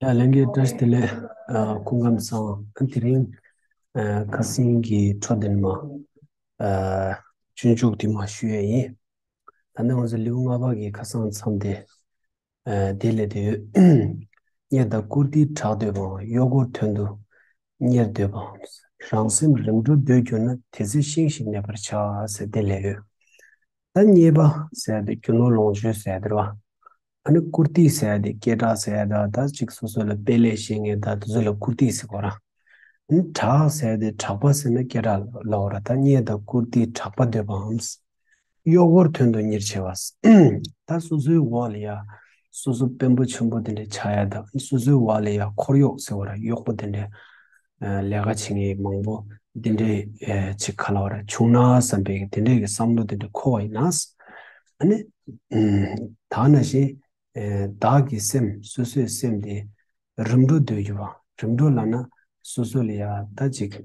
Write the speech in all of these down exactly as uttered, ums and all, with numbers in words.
ཡ་ལྷན་རྒྱས་བཀྲ་ཤིས་བདེ་ལེགས། ཨ་སྐུ་ཁམས་བཟང་། ཨ་དེ་རིང་ཨ་ཁ་སང་གི་འཕྲོ་འདི་ནས་མར་ཨ་སྤྱོད་འཇུག་དེ་མར་ཞུ་ཡས་ཡིན། ད་ནི་ང་ཚོ་ལེའུ་ལྔ་པ་གི་ཁ་སང་མཚམས་དེ་ཨ་དེ་ལས་དེ་ཡོད། གཉེར་དང་བཀུར་སྟིའི་གྲགས་འདོད་པའམ། གཡོག་སྒོར་དོན་དུ་གཉེར་འདོད་པའམ། རང་སེམས་རིམ་གྲོ་འདོད་གྱུར་ན། དེ་ཚེ་ཤིང་བཞིན་གནས་པར་བྱ་ཟེར་དེ་ལས་ཡོད། ད་གཉེར་པ་ཟེར་ཡ་དེ་རྒྱུ་ནོར་ལོངས་སྤྱོད་ཟེར་ཡ་དེ་རེད་བ། ཨ་ནི་བཀུར་སྟི་ཟེར་ཡ་དེ་སྐད་གྲགས་ཟེར་ཡ་འདྲ། ད་ཅིག་སོ་སོ་ལ་དཔེ་ལེགས་བཤད་མཁན་ད་དེ་ཚོ་ལ་བཀུར་སྟི་ཟེར་གོ་ར། ཨ་ནི་གྲགས་ཟེར་ཡ་དེ་གྲགས་པ་ཟེར་ན་སྐད་གྲགས་ལབ་ར། ད་གཉེར་དང་བཀུར་སྟིའི་གྲགས་པ་འདོད་པའམ། གཡོག་སྒོར་དོན་དུ་གཉེར་བྱེད་པ། ད་སོ་སོའི་འོག་ལ་ཡ་སོ་སོ་དཔོན་པོ་ཆེན་པོ་དེ་འདྲ་ཆགས་ཡ་དང་། སོ་སོའི་འོག་ལ་ཡ་འཁོར་གཡོག་ཟེར་གོ་ར། གཡོག་པོ་དེ་འདྲ། ལས་ཀ་བྱེད་མཁན་མང་པོ་འདི་འདྲའི་ཅིག་ག་ལབ་ར་བྱུང་ན་བསམ་པའི་དེ་འདྲའི་གི་བསམ་བློ་དེ་འདྲ་འཁོར་བ་ཡིན་ན། ཨ་ནི་ད་ནང་བཞིན་བདག་གི་སེམས། སོ་སོའི་སེམས་དེ་རིམ་གྲོ་འདོད་རྒྱུ་བ། རིམ་གྲོ་ལབ་ན་སོ་སོ་ལ་ཡ་ད་ཅིག་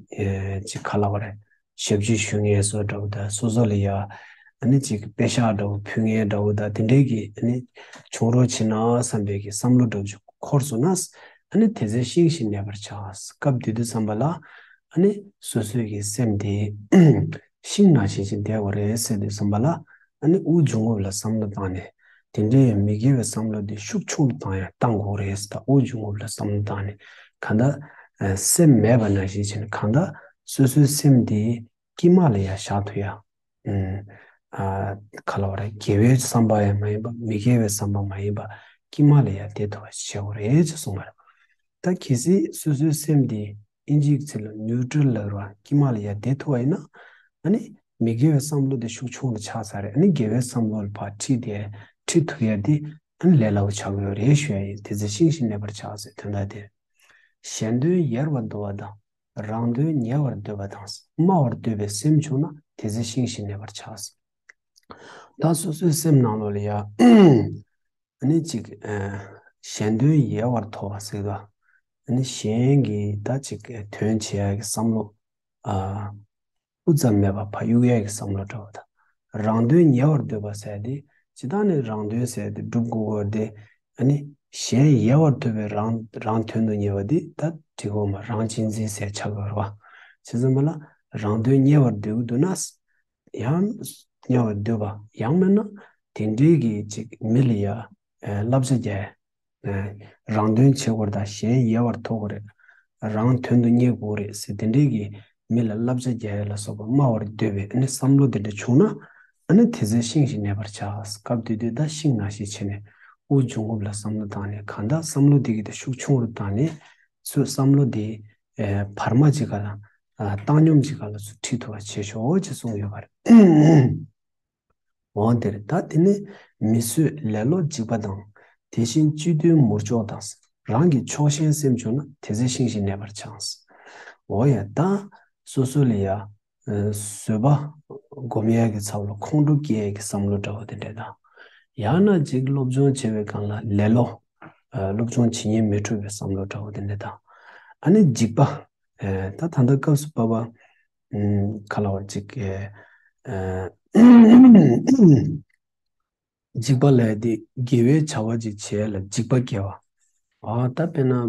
ཅིག་ག་ལབ་ར། ཞབས་ཕྱི་ཞུ་མཁན་བཟོ་འདྲ་བོ་དང་། སོ་སོ་ལ་ཡ་ཨ་ནི་ཅིག་པེ་ཤག་འདྲ་བོ་ཕུལ་མཁན་འདྲ་བོ་དང་། དེ་འདྲའི་གི་ཨ་ནི་བྱུང་རོགས་བྱེད་ན་བསམ་པའི་གི་བསམ་བློ་འདྲ་བོ་ཅིག་འཁོར་སོང་ན། ཨ་ནི་དེ་ཚེ་ཤིང་བཞིན་གནས་པར་བྱ། སྐབས་དེ་དུས་ཙམ་པ་ལ་ཨ་ནི་སོ་སོའི་གི་སེམས་དེ་ཤིང་ནང་བཞིན་ཅིག་བསྡད་དགོས་རེད་ཟེར་དུས་ཙམ་པ་ལ། ཨ་ནི་དབུགས་འབྱུང་རྔུབ་ལ་བསམ་བློ་བཏང་ནས། དེ་འདྲའི་མི་དགེ་བའི་བསམ་བློ་དེ་ཤུགས་ཆུང་རུ་བཏང་ཡ་བཏང་དགོས་རེད་ཟེར། ད་དབུགས་འབྱུང་རྔུབ་ལ་བསམ་བློ་བཏང་ནས། གང་ལྟར་སེམས་མེད་པ་ནང་བཞིན་བྱས་ནས། གང་ལྟར་སོ་སོའི་སེམས་དེ་དཀྱིལ་མ་ལ་ཡ་བཞག་ཐུབ་ཡ། ཨ་ག་ལབ་རེད། དགེ་བའི་བསམ་པ་ཡང་མ་ཡིན་པ། མི་དགེ་བའི་བསམ་པ་མ་ཡིན་པ། དཀྱིལ་མ་ལ་ཡ་བསྡད་ཐུབ་པ་ཞིག་བྱེད་དགོས་རེད་ཅེས་གསུངས་པ་རེད། ད་གལ་སྲིད་སོ་སོའི་སེམས་དེ་ཨིན་ཇིའི་ཚིག་ལ་ནིའུ་ཊྲལ་ལབ་རེད་བ། དཀྱིལ་མ་ལ་ཡ་བསྡད་ཐུབ་པ་ཡིན་ན། ཨ་ནི་མི་དགེ་བའི་བསམ་བློ་དེ་ཤུགས་ཆུང་རུ་ཆགས་ཚར་རེད། ཨ་ནི་དགེ་བའི་བསམ་བློ་ལ་ཕར་ཁྲིད་དེ་ཁྲིད་ཐུབ་ཡ་དེ་ཨ་ནི་ལས་སླ་པོ་ཆགས་ཀྱི་ཡོད་རེད་ཞུ་ཡ་ཡིན། དེ་ཚེ་ཤིང་བཞིན་གནས་པར་བྱ་ཟེར་དོན་དག་དེ། གཞན་དོན་ཡལ་བར་འདོར་བ་དང་། རང་དོན་ཉེ་བར་འདོད་པ་དང་། སྨྲ་བར་འདོད་པའི་སེམས་བྱུང་ན། དེ་ཚེ་ཤིང་བཞིན་གནས་པར་བྱ། ད་སོ་སོའི་སེམས་ནང་ལོགས་ལ་ཡ་ཨ་ནི་ཅིག་ཨ་གཞན་དོན་ཡལ་བར་འདོར་བ་ཟེར་དུས། ཨ་ནི་གཞན་གྱི་ད་ཅིག་དོན་བྱེད་ཡ་གི་བསམ་བློ་ཨ་སྤུ་ཙམ་མེད་པ་ཕར་གཡུག་ཡ་གི་བསམ་བློ་འདྲ་བོ་དང་། རང་དོན་ཉེ་བར་འདོད་པ་ཟེར་དེ། སྤྱིར་བཏང་ནས་རང་དོན་ཟེར་དེ་སྒྲུབ་དགོས་ཀྱི་ཡོད་དེ། ཨ་ནི་གཞན་ཡལ་བར་འདོད་པའི་རང་རང་དོན་དུ་གཉེར་བ་དེ་ད་འགྲིག་གི་མ། རང་གཅེས་འཛིན་ཟེར་ཆགས་ཀྱི་ཡོད་རེད་བ། བྱས་ཙང་མ་ལ་རང་དོན་ཉེ་བར་འདོད་ཀྱི་འདུག་ན། ཡང་ཉེ་བར་འདོད་པ། ཡང་མིན་ན་དེ་འདྲའི་གི་ཅིག་མི་ལ་ཡ་ཨ་བསླབ་བྱ་རྒྱག་ཡ། ཨ་རང་དོན་བྱེད་དགོས་རེད་ད། གཞན་ཡལ་བར་འདོར་དགོས་རེད། རང་དོན་དུ་གཉེར་དགོས་རེད་ཟེར་དེ་འདྲའི་གི་མི་ལ་བསླབ་བྱ་རྒྱག་ཡ་ལ་སོགས་པ་སྨྲ་བར་འདོད་པའི་ཨ་ནི་བསམ་བློ་དེ་འདྲ་བྱུང་ན། ཨ་ནི་དེ་ཚེ་ཤིང་བཞིན་གནས་པར་བྱ། སྐབས་དེ་དུས་ད་ཤིང་ནང་བཞིན་བྱས་ནས་དབུགས་འབྱུང་རྔུབ་ལ་བསམ་བློ་བཏང་ནས། གང་ལྟར་བསམ་བློ་དེ་གི་དེ་ཤུགས་ཆུང་རུ་བཏང་ནས། ཚུར་བསམ་བློ་དེ་ཨ་བར་མ་ཅིག་ག་ལ་ཨ་བཏང་སྙོམས་ཅིག་ག་ལ་ཚུར་ཁྲིད་ཐུབ་པ་བྱེད་ཤོག་ཅེས་གསུངས་ཡོད་པ་རེད། འོ་དེ་རེད། ད་དེ་ནས་མི་བཟོད་ལེ་ལོ་འཇིགས་པ་དང་། དེ་བཞིན་སྤྱི་བརྟོལ་མུར་ལྕོག་དང་། རང་གི་ཕྱོགས་ཞེན་སེམས་བྱུང་ན། དེ་ཚེ་ཤིང་བཞིན་གནས་པར་བྱ། འོ་ཡ། ད་སོ་སོ་ལ་ཡ་ཨ་བཟོད་པ་སྒོམ་ཡས་ཀྱི་ཚབ་ལ་ཁོང་ཁྲོ་སྐྱེ་ཡས་ཀྱི་བསམ་བློ་འདྲ་བོ་དེ་འདྲ་དང་། ཡང་ན་ཅིག་སློབ་སྦྱོང་བྱེད་པའི་སྒང་ལ་ལེ་ལོ། ཨ་སློབ་སྦྱོང་བྱེད་སྙིང་མི་འདོད་པའི་བསམ་བློ་འདྲ་བོ་དེ་འདྲ་དང་། ཨ་ནི་འཇིགས་པ། ཨ་ད་ད་ལྟ་སྐབས་སུ་བབ་པ། ཨ་ག་ལབ་ར་ཅིག་ཨ་འཇིགས་པ་ལབ་ཡ་དེ་དགེ་བའི་བྱ་བ་ཅིག་བྱེད་ཡ་ལ་འཇིགས་པ་སྐྱེ་བ། ཨ་ད་དཔེར་ན་ཨ་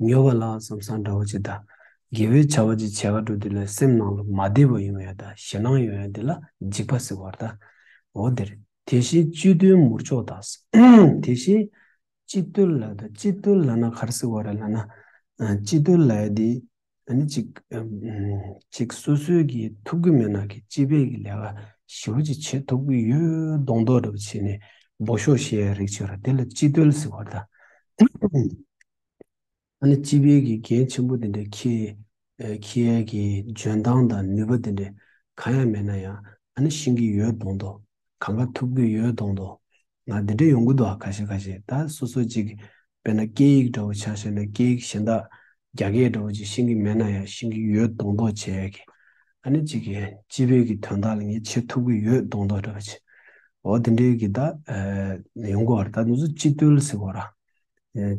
ཉོབ་པ་ལ་བསམ་བསམ་འདྲ་བོ་ཅིག་དང་། དགེ་བའི་བྱ་བ་ཅིག་བྱེད་ག་འགྲོ་དུས་ལ་སེམས་ནང་ལ་མ་བདེ་བ་ཡོང་ཡ་དང་ཞེད་སྣང་ཡོང་ཡ་དེ་ལ་འཇིགས་པ་ཟེར་བ་རེད་ད། འོ་དེ་རེད། དེ་བཞིན་སྤྱི་བརྟོལ་མུར་ལྕོག་དང་། དེ་བཞིན་སྤྱི་བརྟོལ་ལབ་ཡ་དང་། སྤྱི་བརྟོལ་ལབ་ན་ག་རེ་ཟེར་བ་རེད་ལབ་ན། ཨ་སྤྱི་བརྟོལ་ལབ་ཡ་དེ་ཨ་ནི་ཅིག་ཨམ་ཅིག་སོ་སོས་ཀྱིས་ཐུབ་ཀྱི་མེད་ན་གི་སྤྱི་པའི་གི་ལས་ཀ་ཞེ་པོ་ཅིག་བྱེད་ཐུབ་ཀྱི་ཡོད་མདོག་མདོག་འདྲ་པོ་བྱས་ནས་འབོ་ཤོག་བཤད་ཡ་རིགས་བྱས་ར། དེ་ལ་སྤྱི་བརྟོལ་ཟེར་བ་རེད་ད། ཨ་ནི་སྤྱི་པའི་གི་འགན་ཆེན་པོ་དེ་འདྲ་འཁྱེར་ཨ་འཁྱེར་ཡ་གི་འཇོན་ཐང་དང་ནུས་པ་དེ་འདྲ་གང་ཡང་མེད་ན་ཡང་། ཨ་ནི་ཤེས་ཀྱི་ཡོད་མདོག་མདོག་གང་ག་ཐུབ་ཀྱི་ཡོད་མདོག་མདོག་ང་འདི་འདྲ་ཡོང་གི་འདུག་ཨ། ཁ་ཤས་ཁ་ཤས་ད་སོ་སོ་ཅིག་དཔེར་ན་སྐད་ཡིག་འདྲ་བོ་ཆ་བཞག་ན་སྐད་ཡིག་གཞན་དག་རྒྱ་སྐད་འདྲ་བོ་ཅིག་ཤེས་ཀྱི་མེད་ན་ཡང་ཤེས་ཀྱི་ཡོད་མདོག་མདོག་བྱེད་ཡ་གི། ཨ་ནི་ཅིག་གི་སྤྱི་པའི་གི་དོན་དག་ལ་ངས་བྱེད་ཐུབ་ཀྱི་ཡོད་མདོག་མདོག་འདྲ་བོ་ཅིག་འོ་དེ་འདྲའི་གི་ད་ཨ་ཡོང་གི་ཡོད་རེད། ད་འདི་ཚོ་སྤྱི་བརྟོལ་ཟེར་གོ་ར། ཨ་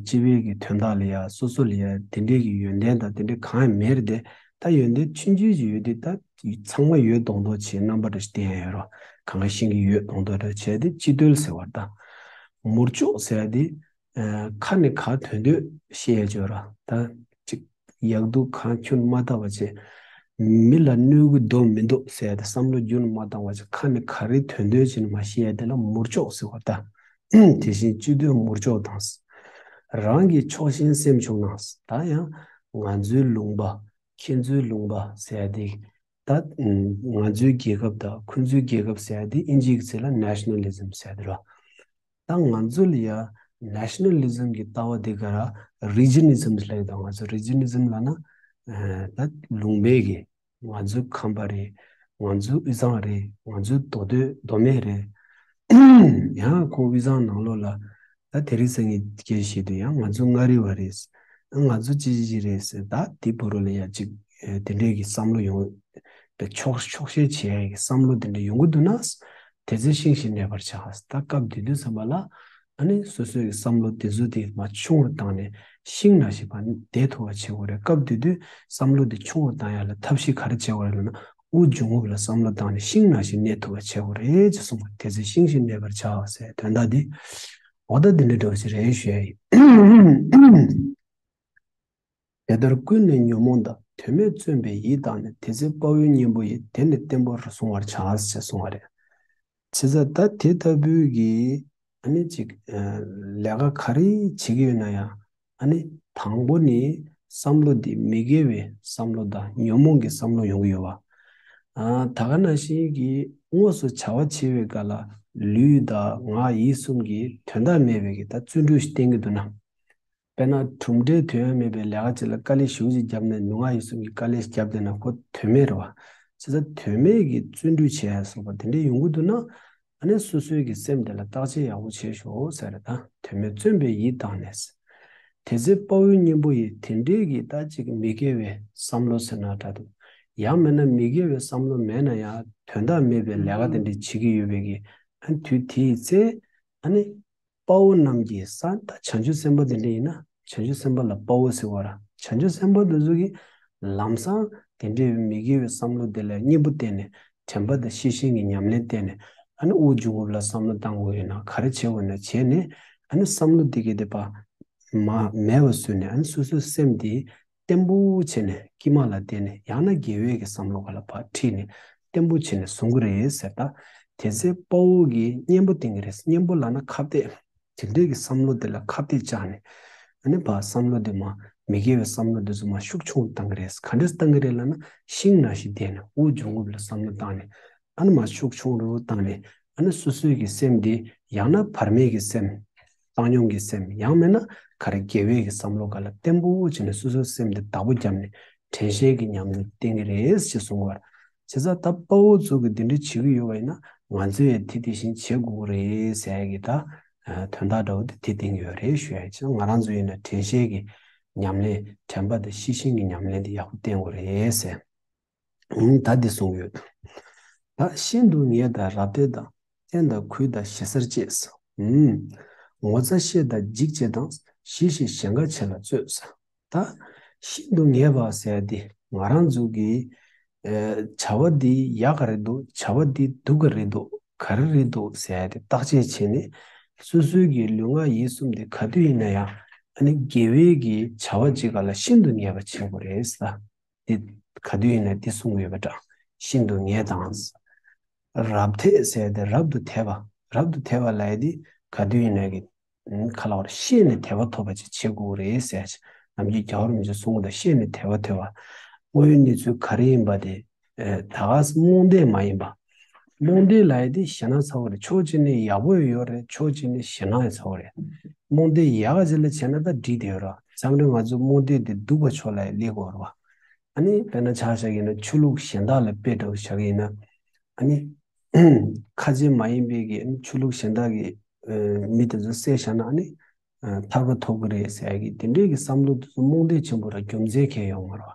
སྤྱི་པའི་གི་དོན་དག་ལ་ཡ་སོ་སོ་ལ་ཡ་དེ་འདྲའི་གི་ཡོན་ཏན་དང་དེ་འདྲའི་གང་ཡང་མེད་རེད་དེ། ད་ཡོན་ཏན་ཆུང་ཆུང་ཅིག་ཡོད་དེ། ད་ཚང་མ་ཡོད་མདོག་མདོག་བྱས་རྣམ་པ་འདྲ་ཞིག་བསྟན་ཡ་ཡོད་རོ། གང་ག་ཤེས་ཀྱི་ཡོད་མདོག་མདོག་འདྲ་བྱས་དེ་སྤྱི་བརྟོལ་ཟེར་བ་རེད་ད། མུར་ལྕོག་ཟེར་ཡ་དེ་ ཨ་ཁ་ནས་ག་དོན་འདོད་བཤད་ཡ་ཅིག་ཡོད་ར། ད་ཅིག་ཡག་སྡུག་གང་ཁྱོན་མ་བལྟ་བ་བྱས། མི་ལ་གནོད་གི་འདུག་མི་འདུག་ཟེར་ཡ་དེ་བསམ་བློ་རྒྱུན་མ་བཏང་བ་བྱས། ཁ་ནས་ག་རེ་དོན་འདོད་བྱས་ནས་མ་བཤད་ཡ་དེ་ལ་མུར་ལྕོག་ཟེར་བ། ད་དེ་བཞིན་སྤྱི་དོན་མུར་ལྕོག་དང་། རང་གི་ཕྱོགས་ཞེན་སེམས་བྱུང་ན། ད་ཡང་ང་ཚོའི་ལུང་པ། ཁྱེད་ཚོའི་ལུང་པ་ཟེར་ཡ་དེ། ད་ང་ཚོའི་རྒྱལ་ཁབ་དང་ཁོང་ཚོའི་རྒྱལ་ཁབ་ཟེར་ཡ་དེ་ཨིན་ཇིའི་ཚིག་ལ་ནེ་ཤ་ནལ་ལི་ཛམ་ཟེར་ཡ་དེ་རེད། ད་ང་ཚོ་ལ་ཡ་ནེ་ཤ་ནལ་ལི་ཛམ་གྱི་ལྟ་བ་དེ་ག་ར་རི་ཇི་ནི་ཛམ་ལབ་ཡོད། ད་ང་ཚོ་རི་ཇི་ནི་ཛམ་ལབ་ན། ཨ་ད་ལུང་པའི་གི། ང་ཚོའི་ཁམས་པ་རེད། ང་ཚོའི་དབུས་གཙང་རེད། ང་ཚོའི་མདོ་སྟོད་མདོ་སྨད་རེད། ཡང་ཁོང་དབུས་གཙང་ནང་ལོགས་ལ་ད་དེ་རིང་སང་ཉིན་སྐད་བཤད་དུས་ཡང་ང་ཚོ་མངའ་རིས་པ་རེད། ང་ཚོ་ཅི་ཅི་ཅི་རེད་ཟེར། ད་དེ་བོ་རོ་ལ་ཡ་ཅིག་ཨེ་དེ་འདྲའི་གི་བསམ་བློ་ཡོང་། དེ་ཕྱོགས་ཕྱོགས་ཞེན་བྱེད་ཡ་གི་བསམ་བློ་དེ་འདྲ་ཡོང་གི་འདུག་ན། དེ་ཚེ་ཤིང་བཞིན་གནས་པར་བྱ། ད་སྐབས་དེ་དུས་ཙམ་པ་ལ་ཨ་ནི་སོ་སོའི་གི་བསམ་བློ་དེ་ཚོ་དེ་མར་ཆུང་རུ་བཏང་ནས་ཤིང་ནང་བཞིན་པ་བསྡད་ཐུབ་པ་བྱེད་དགོས་རེད། སྐབས་དེ་དུས་བསམ་བློ་དེ་ཆུང་རུ་བཏང་ཡ་ལ་ཐབས་ཤེས་ག་རེ་བྱེད་དགོས་རེད་ལབ་ན། དབུགས་འབྱུང་རྔུབ་ལ་བསམ་བློ་བཏང་ནས་ཤིང་ནང་བཞིན་གནས་ཐུབ་པ་བྱེད་དགོས་རེད་ཅེས་གསུངས་པ། དེ་ཚེ་ཤིང་བཞིན་གནས་པར་བྱ་ཟེར་དོན་དག་འདི། འོ་ད་འདི་འདྲ་འདྲ་བོ་ཞིག་རེད་ཞུ་ཡ་ཡིན། དེ་ལྟར་ཀུན་ནས་ཉོན་མོངས་དང་། དོན་མེད་བརྩོན་པས་ཡིད་བརྟགས་ནས། དེ་ཚེ་དཔའ་བོའི་གཉེན་པོ་ཡིས། དེ་ནི་བརྟན་པོར་བཟུང་བར་བྱ། ཞེས་གསུངས་པ་རེད། བྱས་ཙང་ད་དེ་ལྟ་བུའི་གི་ཨ་ནི་ཅིག་ཨ་ལས་ཀ་ག་རེ་བྱེད་ཀྱི་ཡོད་ན་ཡང་། ཨ་ནི་དང་པོ་ནི་བསམ་བློ་འདི་མི་དགེ་བའི་བསམ་བློ་དང་ཉོན་མོངས་ཀྱི་བསམ་བློ་ཡོང་གི་ཡོད་པ། ཨ་ད་ག་ནང་བཞིན་གྱི་དངོས་སུ་བྱ་བ་བྱེད་པའི་སྐབས་ལ་ལུས་དང་ངག་ཡིད་གསུམ་གྱི་དོན་དག་མེད་པའི་གི་ད་བརྩོན་འགྲུས་ཤིག་བསྟེན་གྱི་འདུག་ན། དཔེར་ན་གྲུབ་འབྲས་དོན་ཡོད་མེད་པའི་ལས་ཀ་ཅིག་ལ་དཀའ་ལས་ཞེ་པོ་ཅིག་བརྒྱབ་ནས་ལུས་ངག་ཡིད་གསུམ་གྱི་དཀའ་ལས་ཞིག་བརྒྱབ་བསྡད་ན་ཁོ་དོན་མེད་རེད་བ། བྱས་ཙང་དོན་མེད་ཀྱི་བརྩོན་འགྲུས་བྱེད་ཡ་སོགས་པ་དེ་འདྲ་ཡོང་གི་འདུག་ན། ཨ་ནི་སོ་སོའི་གི་སེམས་དེ་ལ་བརྟག་དཔྱད་ཡག་པོ་བྱེད་ཤོག་ཟེར་རེད། ད་དོན་མེད་བརྩོན་པས་ཡིད་བརྟགས་ནས། དེ་ཚེ་དཔའ་བོའི་གཉེན་པོ་ཡིས། དེ་འདྲའི་གི་ད་ཅིག་མི་དགེ་བའི་བསམ་བློ་ཟེར་ན་འདྲ་འདུག་ཡང་མིན་ན་མི་དགེ་བའི་བསམ་བློ་མེད་ན་ཡང་དོན་དག་མེད་པའི་ལས་ཀ་དེ་འདྲ་བྱེད་ཀྱི་ཡོད་པའི་གི་ཨ་ནི་དུས་དེའི་ཚེ། ཨ་ནི། དཔའ་བོ་རྣམས་ཀྱི་ས། ད་བྱང་ཆུབ་སེམས་དཔའ་དེ་འདྲ་ཡིན་ན་བྱང་ཆུབ་སེམས་དཔའ་ལ་དཔའ་བོ་ཟེར་བ་ར། བྱང་ཆུབ་སེམས་དཔའ་དེ་ཚོ་གིས་ལམ་སང་དེ་འདྲའི་མི་དགེ་བའི་བསམ་བློ་དེ་ལ་གཉེན་པོ་བསྟེན་ནས། དྲན་པ་དང་ཤེས་བཞིན་གྱི་ཉམས་ལེན་བསྟེན་ནས། ཨ་ནི་དབུགས་འབྱུང་རྔུབ་ལ་བསམ་བློ་བཏང་དགོས་ཡོད་ན་ག་རེ་བྱེད་དགོས་ན་བྱས་ནས། ཨ་ནི་བསམ་བློ་དེ་གི་དེ་པ་མ་མེད་པ་བཟོས་ནས། ཨ་ནི་སོ་སོའི་སེམས་དེ་བརྟན་པོ་བྱས་ནས་དཀྱིལ་མ་ལ་བརྟེན་ནས། ཡང་ན་དགེ་བའི་གི་བསམ་བློ་ག་ལ་ཕར་ཁྲིད་ནས་བརྟན་པོ་བྱས་ནས་བཟུང་གི་རེད་ཟེར། ད་དེ་ཚེ་དཔའ་བོ་གིས་གཉེན་པོ་བསྟེན་གི་རེད། གཉེན་པོ་ལབ་ན་ཁ་གཏད། དེ་འདྲའི་གི་བསམ་བློ་དེ་ལ་ཁ་གཏད་བཅག་ནས། ཨ་ནི་ཕར་བསམ་བློ་དེ་མ་མི་དགེ་བའི་བསམ་བློ་དེ་ཚོ་མ་ཤུགས་ཆུང་བཏང་གི་རེད། ག་འདྲས་བཏང་གི་རེད་ལབ་ན། ཤིང་ནང་བཞིན་བསྡད་ནས་དབུགས་འབྱུང་རྔུབ་ལ་བསམ་བློ་བཏང་ནས། ཨ་ནི་མ་ཤུགས་ཆུང་རུ་བཏང་ནས། ཨ་ནི་སོ་སོའི་གི་སེམས་དེ་ཡང་ན་བར་མའི་གི་སེམས། བཏང་སྙོམས་ཀྱི་སེམས། ཡང་མིན་ན་ག་རེ་དགེ་བའི་གི་བསམ་བློ་ག་ལ་བརྟན་པོ་བྱས་ནས་སོ་སོའི་སེམས་དེ་བདག་པོ་བརྒྱབ་ནས་དྲན་ཤེས་ཀྱི་ཉམས་ལེན་བསྟེན་གི་རེད་ཅེས་གསུངས་པ་རེད། བྱས་ཙང་ད་དཔའ་བོ་ཚོ་གི་དེ་འདྲ་བྱེད་ཀྱི་ཡོད་པ་ཡིན་ན། ང་ཚོས་ཡང་དེ་དེ་བཞིན་བྱེད་དགོས་ཀྱི་རེད་ཟེར་ཡ་གི་ད་དོན་དག་འདྲ་བོ་དེ་དེ་བསྟན་གྱི་ཡོད་རེད་ཞུ་ཡ་ཡིན། བྱས་ཙང་ང་རང་ཚོ་ཡིན་ན་དྲན་ཤེས་ཀྱི་ཉམས་ལེན། དྲན་པ་དང་ཤེས་བཞིན་གྱི་ཉམས་ལེན་དེ་ཡག་པོ་བསྟེན་དགོས་རེད་ཟེར། ཨུམ། ད་འདི་གསུངས་ཡོད། ད་ཤིན་ཏུ་ངལ་དང་རབ་མཐས་དང་། བརྟན་དང་གུས་དང་ཞེ་སར་བཅས། ཨུམ། ངོ་ཚ་ཤེས་དང་འཇིགས་བཅས་དང་། ཞི་ཞིང་གཞན་དགའ་བྱེད་ལ་བརྩོན། ད་ཤིན་ཏུ་ངལ་བ་ཟེར་ཡ་འདི་ང་རང་ཚོ་གི་ཨེ་བྱ་བ་འདི་ཡག་ག་རེད་འདུག་བྱ་བ་འདི་སྡུག་ག་རེད་འདུག་ག་རེ་རེད་འདུག་ཟེར་ཡ་དེ་བརྟག་དཔྱད་བྱས་ནས། སོ་སོའི་གི་ལུས་ངག་ཡིད་གསུམ་དེ་ག་དུས་ཡིན་ན་ཡང་ཨ་ནི་དགེ་བའི་གི་བྱ་བ་ཅིག་ག་ལ་ཤིན་ཏུ་ངལ་བ་བྱེད་དགོས་རེད་ཟེར། འདི་ག་དུས་ཡིན་ན་འདི་གསུང་གི་ཡོད་པ་འདྲ། ཤིན་ཏུ་ངལ་དང་། རབ་མཐས་ཟེར་ཏེ་རབ་ཏུ་དད་པ། རབ་ཏུ་དད་པ་ལབ་ཡ་འདི་ག་དུས་ཡིན་ན་གི་ཁ་ལ་བར་ཤེས་ནས་དད་པ་ཐོབ་པ་ཅིག་བྱེད་དགོས་རེད་ཟེར། ནམ་རྒྱུན་རྒྱལ་བ་རིན་པོ་ཆེས་གསུངས་པ་དང་། ཤེས་ནས་དད་པ་ཐོབ་པ། དངོས་ཡོད་གནས་ཚུལ་ག་རེ་ཡིན་པ་དེ། ད་ག་རྨོངས་དད་མ་ཡིན་པ། རྨོངས་དད་ལབ་ཡ་དེ་ཞེད་སྣང་ཚ་པོ་རེད། ཕྱོགས་གཅིག་ནས་ཡག་པོ་ཡོད་རེད། ཕྱོགས་གཅིག་ནས་ཞེད་སྣང་ཡང་ཚ་པོ་རེད། རྨོངས་དད་ཡག་ག་ཅིག་ལ་བྱས་ན་ད་འགྲིག་བསྡད་ཡོད་རེད། མཚམས་རེ་ང་ཚོ་རྨོངས་དད་དེ་སྡུག་པ་ཕྱོགས་ལ་ཡང་སླེབས་ཀྱི་ཡོད་རེད་བ། ཨ་ནི་དཔེར་ན་ཆ་བཞག་གི་ཡིན་ན་ཆོས་ལུགས་གཞན་དག་ལ་དཔེ་འདྲ་བོ་བཞག་གི་ཡིན་ན། ཨ་ནི་ཁ་ཆེ་མ་ཡིན་པའི་གི་ཆོས་ལུགས་གཞན་དག་གི་མི་དེ་ཚོ་བསད་བཞག་ན། ཨ་ནི་ཐར་པ་ཐོབ་ཀྱི་རེད་ཟེར་གི་དེ་འདྲའི་གི་བསམ་བློ་དེ་ཚོ་རྨོངས་དད་ཆེན་པོ་ར་རྒྱུ་མཚན་གང་ཡང་ཡོད་མ་རེད་བ།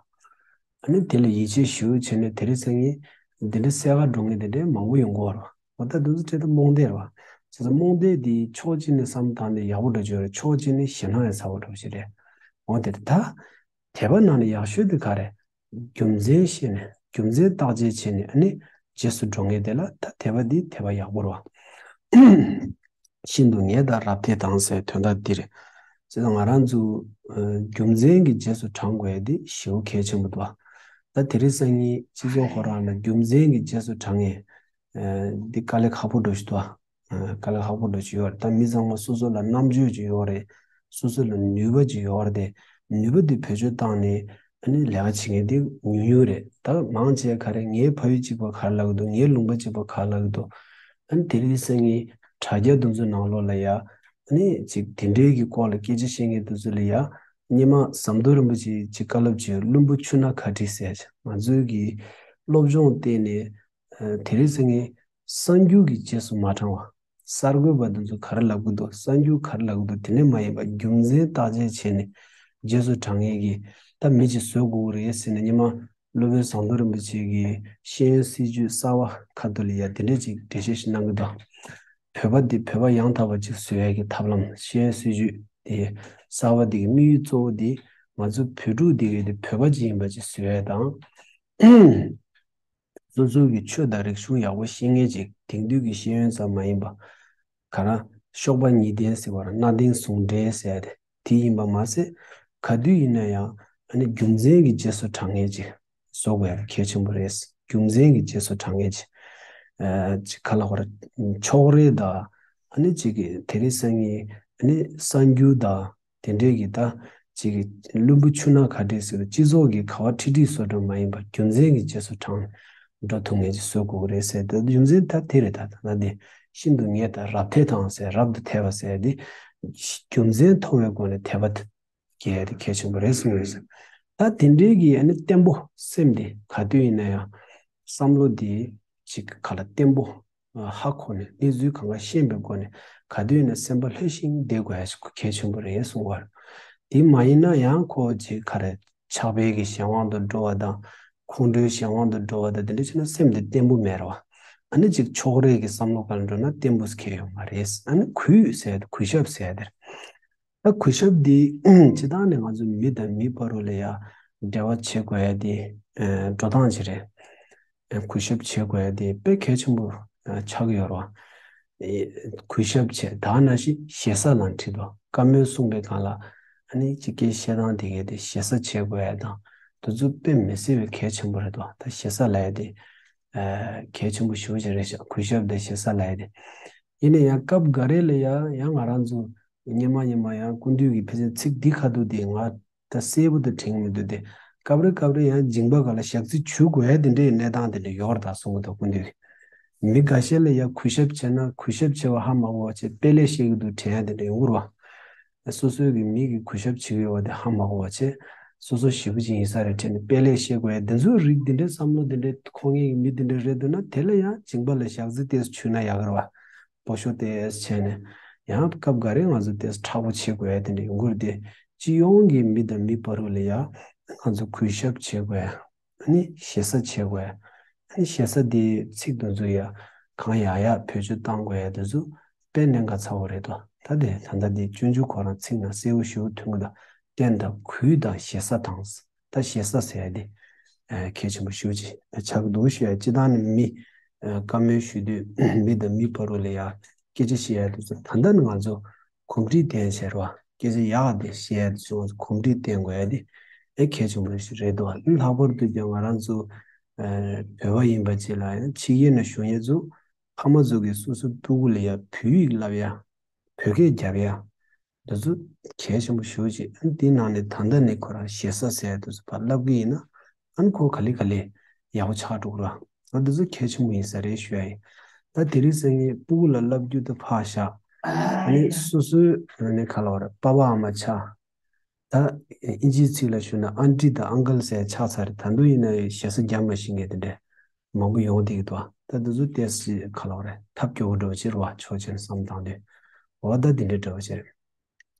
ཨ་ནི་དེ་ལ་ཡིད་ཆེས་ཞེ་པོ་བྱས་ནས་དེ་རིང་སང་ཉིན་འདི་འདྲ་བསད་ག་འགྲོ་མཁན་དེ་འདྲའི་མང་པོ་ཡོང་གི་ཡོད་རེད་བ། འོ་ད་འདི་ཚོ་ཁྲིད་ད་རྨོངས་དད་རེད་བ། བྱས་ཙང་རྨོངས་དད་འདི་ཕྱོགས་གཅིག་ནས་བསམ་བཏང་ནས་ཡག་པོ་འདྲ་བྱས་རེད། ཕྱོགས་གཅིག་ནས་ཞེད་སྣང་ཡང་ཚ་པོ་འདྲ་བོ་ཞིག་རེད། འོ་དེ་རེད་ད། དད་པ་ནང་ནས་ཡག་ཤོས་དེ་ག་རེད། རྒྱུ་མཚན་ཤེས་ནས་རྒྱུ་མཚན་བརྟག་དཔྱད་བྱས་ནས། ཨ་ནི་རྗེས་སུ་འགྲོ་མཁན་དེ་ལ་ད་དད་པ་འདི་དད་པ་ཡག་པོ་རེད་བ། ཤིན་ཏུ་ངལ་དང་རབ་མཐས་དང་ཟེར་དོན་དག་འདི་རེད། བྱས་ཙང་ང་རང་ཚོ་ཨ་རྒྱུ་མཚན་གྱི་རྗེས་སུ་འབྲང་དགོས་ཡ་དེ་ཞེ་པོ་གལ་ཆེན་པོ་འདུག་ད་དེ་རིང་སང་ཉིན་སྤྱི་ཚོགས་ཁོ་རང་ལ་རྒྱུ་མཚན་གྱི་རྗེས་སུ་འབྲང་ཡས་ཨ་འདི་དཀའ་ལས་ཁག་པོ་འདྲ་ཞིག་འདུག་ཨ་དཀའ་ལས་ཁག་པོ་འདྲ་ཞིག་ཡོད་རེད། ད་མི་ཚང་མ་སོ་སོ་ལ་རྣམ་དཔྱོད་ཅིག་ཡོད་རེད། སོ་སོ་ལ་ནུས་པ་ཅིག་ཡོད་རེད་དེ། ནུས་པ་འདི་བེད་སྤྱོད་བཏང་ནས་ཨ་ནི་ལས་ཀ་བྱེད་མཁན་དེ་ཉུང་ཉུང་རེད། ད་མང་ཆེ་ག་རེ་ངའི་ཕ་ཡུལ་གཅིག་པ་ག་རེ་ལབ་ཀྱི་འདུག་ངའི་ལུང་པ་གཅིག་པ་ག་རེ་ལབ་ཀྱི་འདུག་ཨ་ནི་དེ་རིང་སང་ཉིན་དྲ་རྒྱ་འདི་ཚོའི་ནང་ལོགས་ལ་ཡ་ཨ་ནི་ཅིག་དེ་འདྲའི་གི་སྐོར་ལ་སྐད་ཆ་བཤད་མཁན་འདི་ཚོ་ལ་ཡ་སྔོན་མ་ཟམ་གདོང་རིན་པོ་ཆེ་ཅིག་བཀའ་སློབ་བྱས། བླུན་པོ་ཆུ་སྣ་ག་དྲིས་ཟེར། ང་ཚོའི་གི་སློབ་སྦྱོང་བལྟས་ནས་ཨ་དེ་རིང་སང་ཉིན་གསར་འགྱུར་གྱི་རྗེས་སུ་མ་འབྲང་བ། གསར་འགོད་པ་འདི་ཚོ་ག་རེ་ལབ་ཀྱི་འདུག་གསར་འགྱུར་ག་རེ་ལབ་ཀྱི་འདུག་དེ་འདྲ་མ་ཡིན་པ་རྒྱུ་མཚན་བརྟག་དཔྱད་བྱས་ནས་རྗེས་སུ་འབྲང་མཁན་གྱི་ད་མི་ཅིག་བཟོ་དགོས་ཀྱི་རེད་ཟེར་ནས་སྔོན་མ་སློབ་དཔོན་ཟམ་གདོང་རིན་པོ་ཆེ་གི་ཤེས་ཡོན་སྲིད་བྱུས་གསར་པ་ཁ་ཐུག་ལ་ཡ་དེ་འདྲ་ཅིག་འགྲེལ་བཤད་ཞིག་གནང་གི་འདུག་བོད་པ་འདི་བོད་པ་ཡང་དག་པ་ཅིག་བཟོ་ཡས་ཀྱི་ཐབས་ལམ། ཤེས་ཡོན་སྲིད་བྱུས་དེ་གསར་པ་འདི་གི་དམིགས་ཡུལ་གཙོ་བོ་འདི་ང་ཚོ་བོད་ཕྲུག་འདི་གའི་འདི་བོད་པ་ཅིག་ཡིན་པ་ཅིག་བཟོ་ཡས་དང་། སོ་སོའི་གི་ཆོས་དང་རིག་གཞུང་ཡག་པོ་ཤེས་མཁན་ཅིག་དེང་དུས་ཀྱི་ཤེས་ཡོན་ཙམ་མ་ཡིན་པ། ག་རེ། གཤོག་པ་གཉིས་ལྡན་ཟེར་བ་ར་གནའ་དེང་ཟུང་འབྲེལ་ཟེར་ཡ་དེ་དེ་ཡིན་པ་མ་ཟད། ག་དུས་ཡིན་ན་ཡང་ཨ་ནི་རྒྱུ་མཚན་གྱི་རྗེས་སུ་འབྲང་མཁན་ཅིག་བཟོ་དགོས་ཡ་གལ་ཆེན་པོ་རེད། རྒྱུ་མཚན་གྱི་རྗེས་སུ་འབྲང་མཁན་ཅིག་ཨ་ཅིག་ག་ལབ་དགོས་རེད། ཕྱོགས་རིས་དང་ཨ་ནི་ཅིག་གི་དེ་རིང་སང་ཉིན་ཨ་ནི་གསར་འགྱུར་དང་། དེ་འདྲའི་གི་ད་ཅིག་གི་བླུན་པོ་ཆུ་སྣ་ག་འདྲས་ཟེར་བ། སྤྱི་ཚོགས་ཀྱི་ག་བ་ཁྲིད་ཁྲིད་བཟོ་འདྲ་མ་ཡིན་པ་རྒྱུ་མཚན་གྱི་རྗེས་སུ་འབྲང་འགྲོ་ཐུབ་མཁན་ཅིག་བཟོ་དགོས་ཀྱི་རེད་ཟེར། ད་རྒྱུ་མཚན་ད་དེ་རེད། ད་ད་ད་དེ་ཤིན་ཏུ་ངེས་དང་རབ་འཐད་དང་ཟེར། རབ་ཏུ་འཐད་པ་ཟེར་དེ་རྒྱུ་མཚན་མཐོང་བའི་སྒོ་ནས་འཐད་པ་དེ་གལ་དེ་གལ་ཆེན་པོ་རེད་གསུངས་ཡོད་ཟེར། ད་དེ་འདྲའི་གི་ཨ་ནི་བརྟན་པོ་སེམས་དེ་ག་དུས་ཡིན་ན་ཡང་བསམ་བློ་དེ་ཅིག་ག་ལ་བརྟན་པོ། ཧ་གོ་ནས་གནས་ཚུལ་གང་ག་ཤེས་པའི་སྒོ་ནས་ག་དུས་ཡིན་ན་སེམས་པ་ལྷོད་ཤིང་བསྡད་དགོས་ཡ་ཞིག་གལ་ཆེན་པོ་རེད་གསུངས་པ་རེད། དེ་མ་ཡིན་ན་ཡང་ཁོ་ཅིག་ག་རེ་ཆགས་པའི་གི་གཞན་དབང་དུ་འགྲོ་བ་དང་། ཁོང་ཁྲོའི་གཞན་དབང་དུ་འགྲོ་བ་དང་། དེ་འདྲ་བྱས་ན་སེམས་དེ་བརྟན་པོ་མེད་རེད་བ། ཨ་ནི་ཅིག་ཕྱོགས་རིས་ཀྱི་བསམ་བློ་སྒང་འགྲོ་ན་བརྟན་པོ་ཁེལ་ཡོང་མ་རེད། ཨ་ནི་གུས་ཟེར་དེ། གུས་ཞབས་ཟེར་དེ་རེད། ད་གུས་ཞབས་འདི་སྤྱིར་བཏང་ནས་ང་ཚོ་མི་དང་མི་བར་དུ་ལ་ཡ་འབྲེལ་བ་བྱེད་དགོས་ཡ་དེ་ཨ་འགྲོ་སྟངས་ཅིག་རེད། ཨ་གུས་ཞབས་བྱེད་དགོས་ཡ་དེ་དཔེ་གལ་ཆེན་པོ་ཨ་ཆགས་ཀྱི་ཡོད་རེད་བ། ཨེ་གུས་ཞབས་བྱེད་ད་ནང་བཞིན་ཞེ་ས་ལ་ཁྲིད་དོ། བཀའ་མོལ་གསུངས་པའི་སྒང་ལ་ཨ་ནི་ཅིག་སྐད་བཤད་སྟངས་དེ་གས་དེ་ཞེ་ས་བྱེད་དགོས་ཡ་དང་། དེ་ཚོ་དཔེ་མི་སྲིད་པའི་གལ་ཆེན་པོ་རེད་དོ། ད་ཞེ་ས་ལབ་ཡ་དེ་ཨ་གལ་ཆེན་པོ་ཞེ་པོ་ཅིག་རེད་ཤག་གུས་ཞབས་དང་ཞེ་ས་ལབ་ཡ་དེ། ཡིན་ན་ཡང་སྐབས་འགའ་རེ་ལ་ཡང་ཡང་ང་རང་ཚོ་སྔོན་མ་སྔོན་མ་ཡང་སྐུ་མདུན་གྱི་ཕལ་ཆེར་ཚིག་འདི་ཁ་ཐུག་དེ་ང་ད་གསལ་པོ་དེ་དྲན་གྱི་མི་འདུག་སྟེ། སྐབས་རེ་སྐབས་རེ་ཡང་མཇིང་པ་སྒང་ལ་ཞག་རྩི་བྱུག་དགོས་ཡ་དེ་འདྲའི་གནས་སྟངས་དེ་འདྲ་ཡོད་རེད་ད་གསུང་གི་འདུག་སྐུ་མདུན་གྱིས། མི་འགའ་ཤས་ལ་ཡང་གུས་ཞབས་བྱས་ན་གུས་ཞབས་བྱས་པ་ཧ་མ་གོ་བ་བྱས་དཔེ་ལེགས་བཤད་ཀྱི་འདུག་དྲན་ཡ་དེ་འདྲ་ཡོང་གི་རེད་བ། སོ་སོའི་གི་མི་གི་གུས་ཞབས་བྱེད་ཀྱི་ཡོད་པ་དེ་ཧ་མ་གོ་བ་བྱས། སོ་སོ་ཞེ་པོ་ཅིག་ཡིན་ས་རེད་དྲན་ནས་དཔེ་ལེགས་བཤད་དགོས་ཡ་དེ་ཚོའི་རིགས་དེ་འདྲའི་བསམ་བློ་དེ་འདྲའི་འཁོར་མཁན་གྱི་མི་དེ་འདྲ་རེད་འདུག་ན། དེ་ལ་ཡང་མཇིང་པ་ལ་ཞག་རྩི་ཏོག་ཙམ་བྱུགས་ན་ཡག་གི་རེད་བ། སྤོ་ཤོག་ཏོག་ཙམ་བྱས་ནས། ཡང་སྐབས་འགའ་རེ་ང་ཚོ་ཏོག་ཙམ་མཁྲེགས་པོ་བྱེད་དགོས་ཡ་དེ་འདྲ་ཡོང་གི་རེད་དེ། སྤྱི་ཡོངས་ཀྱི་མི་དང་མི་བར་དུ་ལ་ཡང་ང་ཚོ་གུས་ཞབས་བྱེད་དགོས་ཡ། ཨ་ནི་ཞེ་ས་བྱེད་དགོས་ཡ། ཨ་ནི་ཞེ་ས་དེ་ཚིག་དེ་ཚོ་ཡ་གང་ཡག་ཡག་བེད་སྤྱོད་གཏང་དགོས་ཡ་དེ་ཚོ་དཔེ་གནད་འགག་ཚ་བོ་རེད་དོ། ད་དེ་ད་ལྟ་དེ་སྤྱོད་འཇུག་ཁོ་རང་ཚིག་ནང་གསལ་པོ་ཞེ་པོ་ཐོན་གྱི་འདུག་བརྟན་དང་གུས་དང་ཞེ་ས་དང་། ད་ཞེ་ས་ཟེར་ཡ་དེ་ཨ་གལ་ཆེན་པོ་ཞེ་པོ་ཅིག་ཆགས་ཀྱི་འདུག་ཞུ་ཡ། སྤྱིར་བཏང་ནས་མི་ཨ་བཀའ་མོལ་ཞུ་དུས་མི་དང་མི་བར་དུ་ལ་ཡ་སྐད་ཆ་བཤད་ཡ་དེ་ཚོ་ད་ལྟ་ནས་ང་ཚོ་གོམས་འདྲིས་ལྡན་བྱས་རོགས། སྐད་ཆ་ཡག་དེ་བཤད་ཡ་དེ་ཚོ་ང་ཚོ་གོམས་འདྲིས་ལྡན་དགོས་ཡ་དེ་ཨེ་གལ་ཆེན་པོ་ཞིག་རེད་འདུག་ལྷག་པར་དུ་ཀྱང་ང་རང་ཚོ་ཨ་བོད་པ་ཡིན་པ་ཅིག་ལ་ཡང་ཕྱི་རྒྱལ་ན་བཞུགས་མཁན་ཚོ་ཕ་མ་ཚོ་གིས་སོ་སོའི་སྤུ་གུ་ལ་ཡ་བོད་ཡིག་བསླབ་ཡ། བོད་སྐད་རྒྱབ་ཡ། འདི་ཚོ་གལ་ཆེན་པོ་ཞེ་པོ་ཅིག་ཨ་ནི་དེའི་ནང་ནས་ད་ལྟ་ནས་ཁོ་རང་ཞེ་ས་ཟེར་ཡ་དེ་ཚོ་ཕར་བསླབ་ཀྱི་ཡིན་ན། ཨ་ནི་ཁོ་ག་ལེ་ག་ལེ་ཡག་པོ་ཆགས་འགྲོ་གི་རེད། ཨ་འདི་ཚོ་གལ་ཆེན་པོ་ཡིན་ས་རེད་ཞུ་ཡ་ཡིན། ད་དེ་རིང་སང་ཉིན་སྤུ་གུ་ལ་བསླབ་རྒྱུ་དེ་ཕར་བཞག་ཨ་ནི་སོ་སོའི་ཨ་ནི་ག་ལབ་དགོས་རེད། པ་ཕ་ཨ་མ་ཆགས། ད་ཨིན་ཇིའི་ཚིག་ལ་ཞུས་ན་ཨན་ཊི་དང་ཨང་ཀལ་ཟེར་ཆགས་ཚར་རེད། ད་དུང་ཡིན་ན་ཞེ་ས་རྒྱབ་མ་ཤེས་མཁན་དེ་འདྲ་མང་པོ་ཡོང་བསྡད་ཀྱི་འདུག་ད་དེ་ཚོ་ཏོག་ཙམ་ག་ལབ་དགོས་རེད། ཐབས་སྐྱོ་བོ་འདྲ་བོ་ཅིག་རེད་བ། ཕྱོགས་གཅིག་ནས་བསམ་བཏང་དུས། འོ་ད་དེ་འདྲ་འདྲ་བོ་ཅིག་རེད།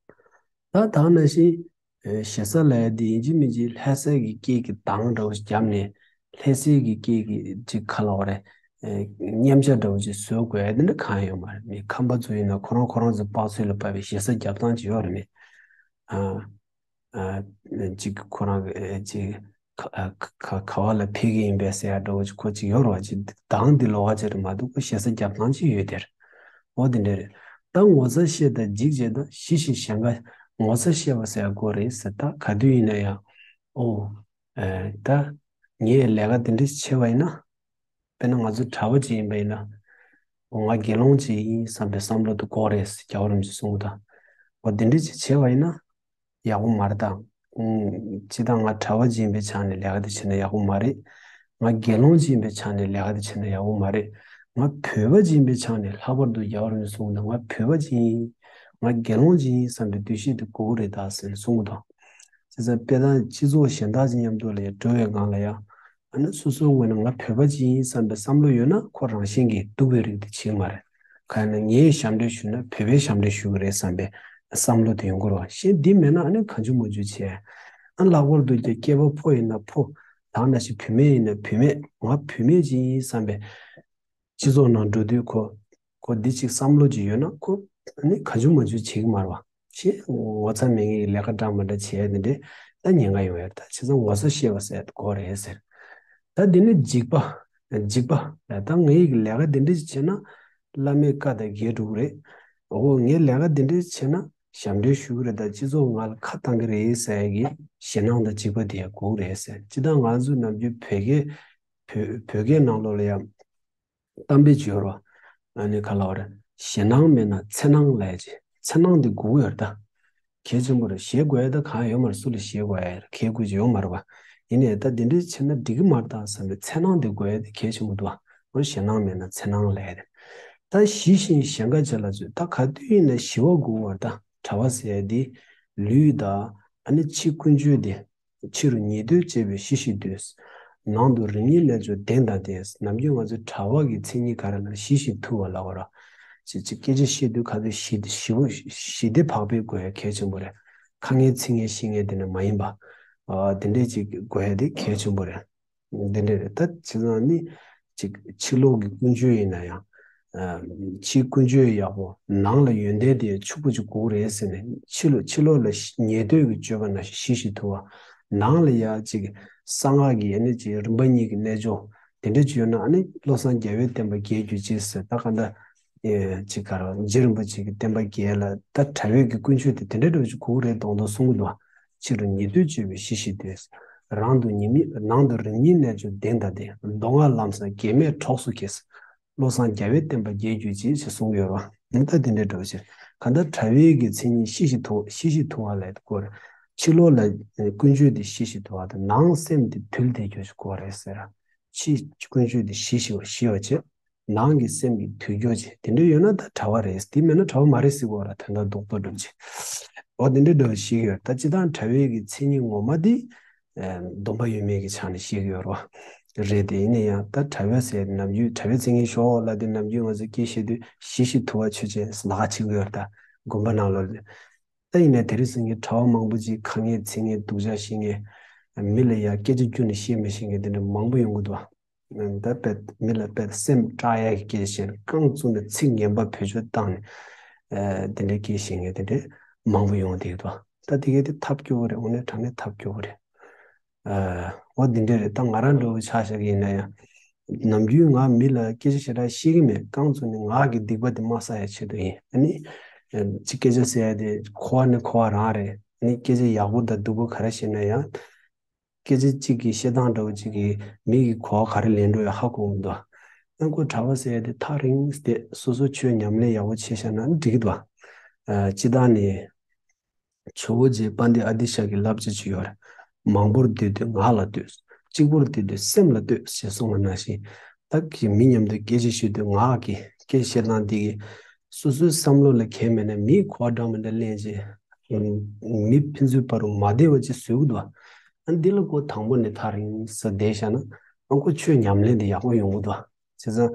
ད་ད་ནང་བཞིན་ཨེ་ཞེ་ས་ལབ་ཡ་དེ་ཡིན་གཅིག་མིན་གཅིག་ལྷ་སའི་གི་སྐད་ཀྱི་གདངས་འདྲ་བོ་ཞིག་བརྒྱབ་ནས། ལྷ་སའི་གི་སྐད་ཀྱི་ཅིག་ག་ལབ་དགོས་རེད། ཨེ་མཉམ་བྱ་འདྲ་བོ་ཅིག་བཟོ་དགོས་ཡ་དེ་འདྲ་གང་ཡང་ཡོད་མ་རེད། མི་ཁམས་པ་ཚོ་ཡིན་ན་ཁོ་རང་ཁོ་རང་ཚོའི་དཔག་ཚོད་ལ་བབས་པའི་ཞེ་ས་རྒྱབ་སྟངས་ཅིག་ཡོད་རེད་མི། ཨ། ཨ། ཅིག་ཁོ་རང་གི་ཨེ་ཅིག་ག་ག་ག་བ་ལ་ཕེབས་ཀྱི་ཡིན་པས་ཟེར་ཡ་འདྲ་བོ་ཅིག་ཁོ་ཅིག་ཡོད་རེད་བ། ཅིག་གདངས་འདི་ལོགས་ཀ་ཅིག་རེད་མ་གཏོགས་ཁོ་ཞེ་ས་རྒྱབ་སྟངས་ཅིག་ཡོད་དེ་རེད། འོ་དེ་འདྲ་རེད། ད་ངོ་ཚ་ཤེས་དང་འཇིགས་བྱེད་དང་། ཞི་ཞིང་གཞན་དགའ། ངོ་ཚ་ཤེས་པ་ཟེར་དགོས་རེད་ཟེར། ད་ག་དུས་ཡིན་ན་ཡང་ཨོ་ཨེ་ད་ངས་ལས་ཀ་འདི་འདྲ་བྱས་པ་ཡིན་ན། དཔེར་ན་ང་ཚོ་གྲྭ་པ་ཅིག་ཡིན་པ་ཡིན་ན། ཨོ་ང་དགེ་སློང་ཅིག་ཡིན་བསམ་པའི་བསམ་བློ་དེ་དགོས་རེད་ཟེར་རྒྱལ་བ་རིན་པོ་ཆེས་གསུངས་པ་དང་། ཨོ་འདི་འདྲ་ཅིག་བྱས་པ་ཡིན་ན། ཡག་པོ་མ་རེད་ད། ཨུམ། སྤྱིར་བཏང་ང་གྲྭ་པ་ཅིག་ཡིན་པའི་ཆ་ནས་ལས་ཀ་དེ་བྱས་ན་ཡག་པོ་མ་རེད། ང་དགེ་སློང་ཅིག་ཡིན་པའི་ཆ་ནས་ལས་ཀ་དེ་བྱས་ན་ཡག་པོ་མ་རེད། ང་བོད་པ་ཅིག་ཡིན་པའི་ཆ་ནས། ལྷག་པར་དུ་རྒྱལ་བ་རིན་པོ་ཆེས་གསུངས་པ་དང་། ང་བོད་པ་ཅིག་ཡིན། ང་དགེ་སློང་ཅིག་ཡིན་བསམ་པའི་འདུ་ཤེས་དེ་དགོས་ཀྱི་རེད་ད་ཟེར་ནས་གསུངས་པ་དང་། བྱས་ཙང་དཔེ་དང་སྤྱི་ཚོགས་གཞན་དག་ཅིག་མཉམ་དུ་ལ་ཡང་འགྲོ་བའི་སྒང་ལ་ཡང་། ཨ་ནི་སོ་སོའི་ངོས་ནས་ང་བོད་པ་ཅིག་ཡིན་བསམ་པའི་བསམ་བློ་ཡོད་ན། ཁོ་རང་བཞིན་གྱིས་སྡུག་པའི་རིགས་དེ་བྱེད་ཀྱི་མ་རེད། གང་ཡིན་ན་ངས་ཞབས་འདྲེན་ཞུས་ན་བོད་པའི་ཞབས་འདྲེན་ཞུ་གི་རེད་བསམ་པའི་བསམ་བློ་དེ་ཡོང་གི་རེད་བ། གཞན་འདི་མེད་ན་ཨ་ནི་གང་བྱུང་མང་བྱུང་བྱས། ཨ་ལྷག་པར་དུ་ཀྱི་སྐྱེས་པ་ཕོ་ཡིན་ན་ཕོ། ད་ནང་བཞིན་བུད་མེད་ཡིན་ན་བུད་མེད། ང་བུད་མེད་ཅིག་ཡིན་བསམ་པའི། སྤྱི་ཚོགས་ནང་འགྲོ་དུས་ཁོ། ཁོ་འདི་ཅིག་བསམ་བློ་ཅིག་ཡོད་ན་ཁོ་ཨ་ནི་གང་བྱུང་མང་བྱུང་བྱེད་ཀྱི་མ་རེད་བ། ཞེས་ངོ་ཚ་མེད་མཁན་གྱི་ལས་ཀ་འདྲ་མི་འདྲ་བྱས་དེ་འདྲས་ད་ཉེན་ཁ་ཡོང་ཡ་རེད། ད་བྱས་ཙང་ངོ་ཚ་ཤེས་པ་ཟེར་དགོས་རེད་ཟེར། ད་འདི་ནི་འཇིགས་པ། འཇིགས་པ། ད་ངའི་ལས་ཀ་འདི་འདྲས་བྱས་ན་བླ་མའི་བཀའ་དང་འགལ་འགྲོ་གི་རེད། འོ་ངའི་ལས་ཀ་འདི་འདྲས་བྱས་ན་ཞབས་འདྲེན་ཞུ་གི་རེད། ད་སྤྱི་ཚོགས་ང་ལ་ཁ་བཏང་གི་རེད་ཟེར་ཡ་གི་ཞེད་སྣང་དང་འཇིགས་པ་དེ་ཡང་དགོས་ཀྱི་རེད་ཟེར། སྤྱིར་བཏང་ང་ཚོ་ནམ་རྒྱུན་བོད་སྐད། བོད་བོད་སྐད་ནང་ལོགས་ལ་ཡང་གཏམ་དཔེ་ཅིག་ཡོད་རེད་བ། ཨ་ནི་ག་ལབ་རེད། ཞེད་སྣང་མེད་ན་འཚེར་སྣང་ལས་ཀྱི། འཚེར་སྣང་འདི་དགོས་ཀྱི་ཡོད་རེད་ད། གལ་ཆེན་པོ་རེད། ཞེད་དགོས་ཡ་ད་གང་ཡང་ཡོད་མ་རེད། སུ་ལ་ཞེད་དགོས་ཡ་གལ་དགོས་ཀྱི་ཡོད་མ་རེད་བ། ཡིན་ནའི་ད་འདི་འདྲ་བྱས་ན་འགྲིག་གི་མ་རེད་ད་བསམ་པའི་འཚེར་སྣང་འདི་དགོས་ཡ་དེ་གལ་ཆེན་པོ་འདུག་བ། འོ་ཞེད་སྣང་མེད་ན་འཚེར་སྣང་ལས་རེད། ད་ཞི་ཞིང་གཞན་དགའ་བྱེད་ལ་བརྩོན། ད་ག་དུས་ཡིན་ན་ཞི་བ་དགོས་པར་ད། གྲྭ་པ་ཟེར་ཡ་འདི་ལུས་དང་ཨ་ནི་ཕྱི་ཀུན་སྤྱོད་དེ། ཕྱི་རུ་ཉེས་འདོད་བཅས་པའི་ཞི་ཞིང་དུལ། ནང་དུ་རིམ་གཉིས་རྣལ་འབྱོར་གདེང་དང་ལྡན། ནམ་རྒྱུན་ང་ཚོའི་གྲྭ་པ་གི་མཚན་ཉིད་ག་རེ་ལབ་ན་ཞི་ཞིང་དུལ་བ་ལབ་པ་རེད། ཅིག་ཅིག་སྐད་ཆ་བཤད་དུས་ག་ཚོད་ཞི་ཞི་བོ་ཞི་བདེ་བག་ཕེབས་དགོས་ཡ་གལ་ཆེན་པོ་རེད། ཁ་ངན་ཚིག་ངན་བཤད་མཁན་དེ་འདྲ་མ་ཡིན་པ། ཨ་དེ་འདྲས་ཅིག་དགོས་ཡ་དེ་གལ་ཆེན་པོ་རེད། འདི་འདྲ་རེད། ད་བྱས་ཙང་ནི་ཅིག་ཕྱི་ལོགས་ཀྱི་ཀུན་སྤྱོད་ཡིན་ན་ཡང་། ཨ་ཕྱིའི་ཀུན་སྤྱོད་ཡག་པོ། ནང་ལ་ཡོན་ཏན་དེ་ཕྱུག་པོ་ཅིག་དགོས་རེད་ཟེར་ནས། ཕྱི་ལོགས་ཕྱི་ལོགས་ལ་ཉེས་འདོད་ཀྱི་སྤྱོད་པ་ནང་བཞིན་ཞི་ཞིང་དུལ་བ། ནང་ལ་ཡ་ཅིག་གསང་སྔགས་ཀྱི་ཨ་ནི་ཅིག་རིམ་པ་གཉིས་ཀྱི་རྣལ་འབྱོར་དེ་འདྲ་ཅིག་ཡོད་ན། ཨ་ནི་བློ་བཟང་རྒྱལ་བའི་བསྟན་པ་རྒྱས་གྱུར་ཅིག་ཟེར། ད་ག་འདྲ་ཨེ་ཅིག་ག་རེ་རྗེ་རིན་པོ་ཆེ་གི་བསྟན་པ་རྒྱས་ལ། ད་གྲྭ་པའི་གི་ཀུན་སྤྱོད་དེ་དེ་འདྲ་འདྲ་བོ་ཅིག་དགོས་རེད་མདོག་མདོག་གསུང་གི་འདུག་ཕྱི་རུ་ཉེས་འདོད་སྤྱོད་པའི་ཞི་ཞིང་དུལ། རང་དུ་ཉེས་དམིགས། ནང་དུ་རིམ་གཉིས་རྣལ་འབྱོར་གདེང་དང་ལྡན། མདོ་སྔགས་ལམ་བཟང་གེགས་མེད་གྲོགས་སུ་གྱུར། བློ་བཟང་རྒྱལ་བའི་བསྟན་པ་རྒྱས་གྱུར་ཅིག་ཅེས་གསུངས་ཡོད་རེད་བ། ད་དེ་འདྲའི་འདྲ་བོ་ཞིག་གང་ལྟར་གྲྭ་པའི་གི་མཚན་ཉིད་ཞི་ཞིང་དུལ། ཞི་ཞིང་དུལ་བ་ལས་དགོས་རེད། ཕྱི་ལོགས་ལ་ཀུན་སྤྱོད་དེ་ཞི་ཞིང་དུལ་བ་དང་། ནང་སེམས་དེ་དུལ་བསྡད་རྒྱུ་ཞིག་དགོས་རེད་ཟེར། ཕྱི་ཀུན་སྤྱོད་དེ་ཞི་ཞི་བ་ཞི་བ་བྱས། ནང་གི་སེམས་ཀྱི་དུལ་སྐྱོ་ཆེ། དེ་འདྲ་ཡོད་ན་ད་གྲྭ་པ་རེད། དེ་མེད་ན་གྲྭ་པ་མ་རེད་ཟེར་གོ་ར། དོན་དག་རྡོག་རྡོག་འགྲུབ་ཆེ། འོ་དེ་འདྲ་འདྲ་བ་ཞིག་ཡོད། ད་སྤྱིར་བཏང་གྲྭ་པའི་གི་མཚན་ཉིད་ངོ་མ་དེ་ཨ་སྡོམ་པ་ཡོད་མེད་ཀྱི་ཆ་ནས་བཤད་ཀྱི་ཡོད་རེད་བ། རེད་དེ། ཡིན་ན་ཡང་ད་གྲྭ་པ་ཟེར་ནམ་རྒྱུན་གྲྭ་པའི་མཚན་སྙན་ཤོག་ལ་དེ་ནམ་རྒྱུན་ང་ཚོ་སྐད་བཤད་དུས་ཞི་ཞིང་དུལ་བ་ཆོས་ཅན་ཟེར་ལབ་ཀྱི་ཡོད་རེད། ད་དགོན་པ་ནང་ལོགས་ལ། ད་ཡིན་ནའི་དེ་རིང་སང་ཉིན་གྲྭ་པ་མང་པོ་ཅིག་ཁ་ངན་ཚིག་ངན་སྡུག་ཅག་བཤད་མཁན། མི་ལ་ཡ་སྐད་ཆ་ཁྱོན་ནས་བཤད་མི་ཤེས་མཁན་དེ་འདྲ་མང་པོ་ཡོང་གི་འདུག་ད་དཔེ་མི་ལ་དཔེ་སེམས་སྐྲག་ཡ་གི་སྐད་ཆ་བཤད་ནས། རྐང་བཙུགས་ནས་ཚིག་ངན་པ་བེད་སྤྱོད་བཏང་ནས། ཨ་དེ་འདྲའི་སྐད་བཤད་མཁན་དེ་འདྲ་མང་པོ་ཡོང་བསྡད་ཀྱི་འདུག་ད་དེ་གས་དེ་ཐབས་སྐྱོ་པོ་རེད། དངོས་གནས་དྲང་གནས་ཐབས་སྐྱོ་པོ་རེད། ཨ་འོ་འདི་འདྲ་རེད། ད་ང་རང་འདྲ་བོ་ཆ་བཞག་གི་ཡིན་ན་ཡང་། ནམ་རྒྱུན་ང་མི་ལ་སྐད་ཆ་ཞེ་དྲག་བཤད་ཀྱི་མེད། རྐང་བཙུགས་ནས་ངག་གི་སྡིག་པ་དེ་མ་བསགས་ཡ་ཆེད་དུ་ཡིན། ཨ་ནི་ཅིག་སྐད་ཆ་ཟེར་ཡ་དེ་འཁོར་བ་ནི་འཁོར་བ་རང་རེད། ཨ་ནི་སྐད་ཆ་ཡག་པོ་དང་སྡུག་པོ་ག་རེ་བཤད་ན་ཡང་། སྐད་ཆ་གཅིག་གི་བཤད་སྟངས་འདྲ་བོ་གཅིག་གིས་མི་གི་གོ་བ་ག་རེ་ལེན་འགྲོ་ཡ་ཧ་གོ་གི་མི་འདུག་ཨ་ཁོ་གྲྭ་པ་ཟེར་ཡ་དེ་ཐག་རིང་སྟེ། སོ་སོ་ཆོས་ཉམས་ལེན་ཡག་པོ་བྱས་བཞག་ན་འགྲིག་གི་འདུག་ཨ་སྤྱིར་བཏང་ནས། ཇོ་བོ་རྗེ་དཔལ་ལྡན་ཨ་ཏི་ཤ་གི་བསླབ་བྱ་ཅིག་ཡོད་རེད། མང་པོར་བསྡུས་ཏེ་ངག་ལ་ལྟོས། གཅིག་པུར་བསྡུས་ཏེ་སེམས་ལ་ལྟོས་ཞེས་གསུངས་པ་ནང་བཞིན། ད་གི་མི་མཉམ་དུ་སྐད་ཆ་བཤད་དུས་ངག་གི་སྐད་བཤད་སྟངས་འདི་གིས་སོ་སོའི་བསམ་བློ་ལ་གལ་མེད་ན་མིའི་གོ་བ་འདྲ་མི་འདྲ་ལེན་བྱས། མི་ཕན་ཚུན་བར་དུ་མ་བདེ་བ་ཅིག་བཟོ་གི་འདུག་ཨ་འདི་ལ་ཁོ་དང་པོ་ནས་ཐག་རིང་ས་བསྡད་བཞག་ན། ཨ་ཁོ་ཆོས་ཉམས་ལེན་དེ་ཡག་པོ་ཡོང་གི་འདུག་བྱས་ཙང་།